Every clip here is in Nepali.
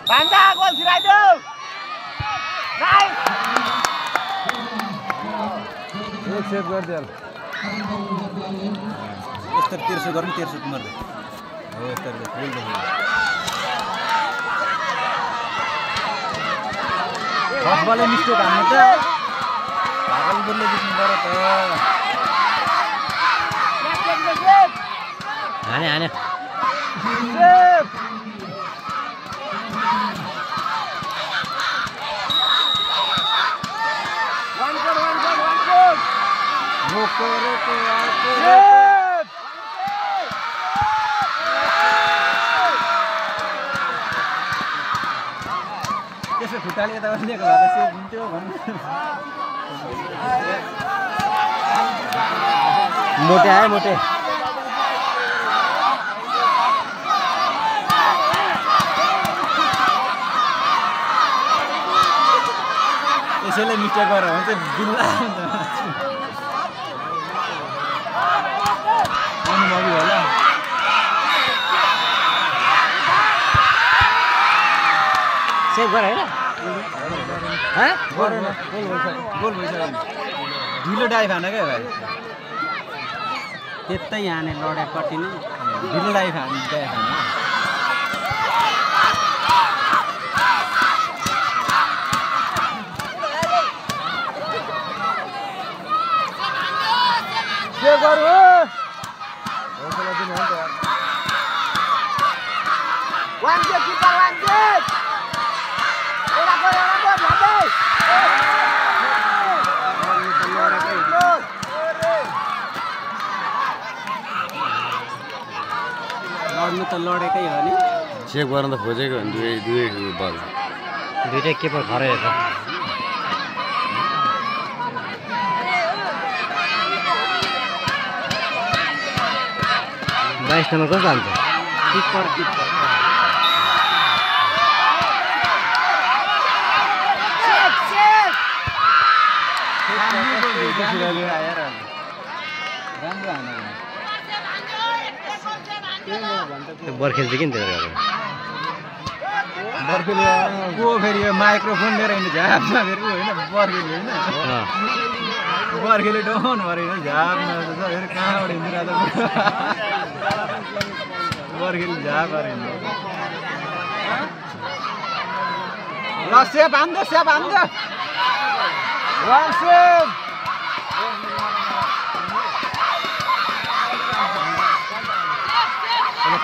भान्जा गोल छिराइदेऊ नाइस एक सेभ गरिदियो यस्तो 1300 गर्नु 1300 मार्दै हो यस्तो फुल देख्नु फर्स्ट बलले मिस्टेक हान्नु त भागल बलले जित्नु पर्यो त हाने हाने सेभ वन गोल रोको रोको सेभ त्यसो खुट्टाले यता गरिदिएको भए त सेभ हुन्थ्यो भन्नु मोटे आयो मोटे यसैले मिस्टेक गरेर भने चाहिँ बिल्ला अनुभवी होला सेभ गर हैन ह गरेन गोल भइसक्यो ढिलो डाइभ हाने क्या भाइ त्यतै हाने लड्यापट्टि नै ढिलो डाइभ हाने सेभ गर्नु वान गेट किपर वान गेट एउटा गोल भन्दै लड्नु त लडेकै हो नि सेभ गर्न त खोजेको नि दुई बल दुईटै किपर खरै छ 22 नम्बर कस्तो हान्छ किपर राम्रो हाने बर्खेल चाहिँ किन त्यो बर्खेले को फेरि यो माइक्रोफोन लिएर हिँड्नु झापमा फेरि होइन बर्खेले होइन बर्खेले डाउन भएर हिँड्नु झापमा फेरि कहाँबाट हिँडिरहेको बर्खेले झाप भएर हिँड्नु ल सेभ हान्दै वान सेभ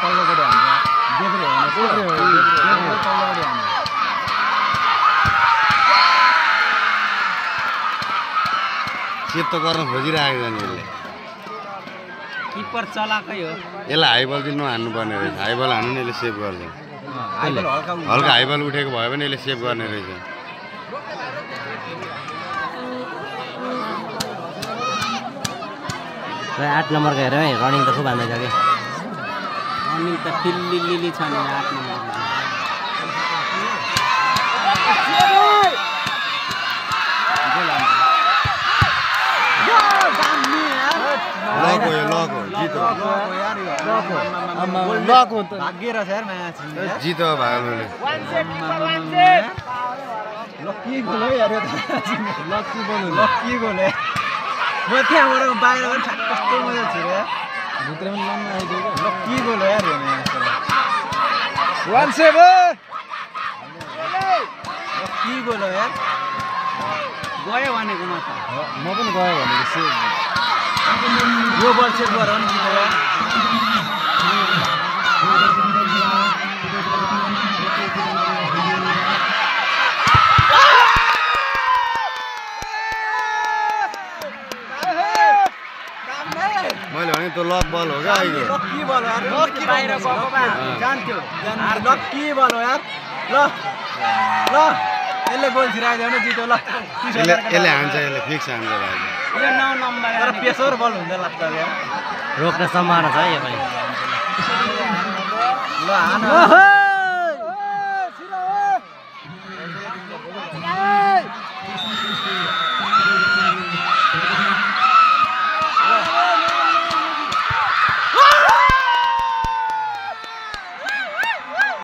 तल्लोपट्टि हान्छ देब्रे होइन तल्लोपट्टि हान्छ सेभ त गर्न खोजिरहेको नि यसले किपर चलाकै हो यसलाई हाई बल चाहिँ नहान्नु पर्ने रहेछ हाई बल हान्नु नि यसले सेभ गर्छ हल्का हाई बल उठेको भयो भने यसले सेभ गर्ने रहेछ 8 नम्बरको हेर है रनिङ त खुब हान्दैछ कि रनिङ त फिल्लिली छ नि 8 नम्बर भाग्य रहेछ यार म्याच जितो भागलले लक्की गोल हो यार लक्की गोल हो म त्यहाँबाट बाहिर पनि कस्तो मजा छ रे भित्र पनि लम्मा आइदियो लक्की गोल हो यार वान सेभ लक्की गोल हो यार गयो भनेको म त म पनि गयो भनेको सेभ यो बल सेभ गर नि जित्यो मैले भने त्यो लक बल हो क्या अहिले लक्की बल हो यार लक्की बाहिर गएको भए जान्थ्यो लक्की बल हो यार ल यसले गोल छिराइदियो भने जित्यो ल यसले हान्छ यसले फिक्स हान्छ भाइ यो 9 नम्बर तर पेसर बल हुन्छ लाग्छ यार रोक्न सम्भावना छ है यो पनि ल हान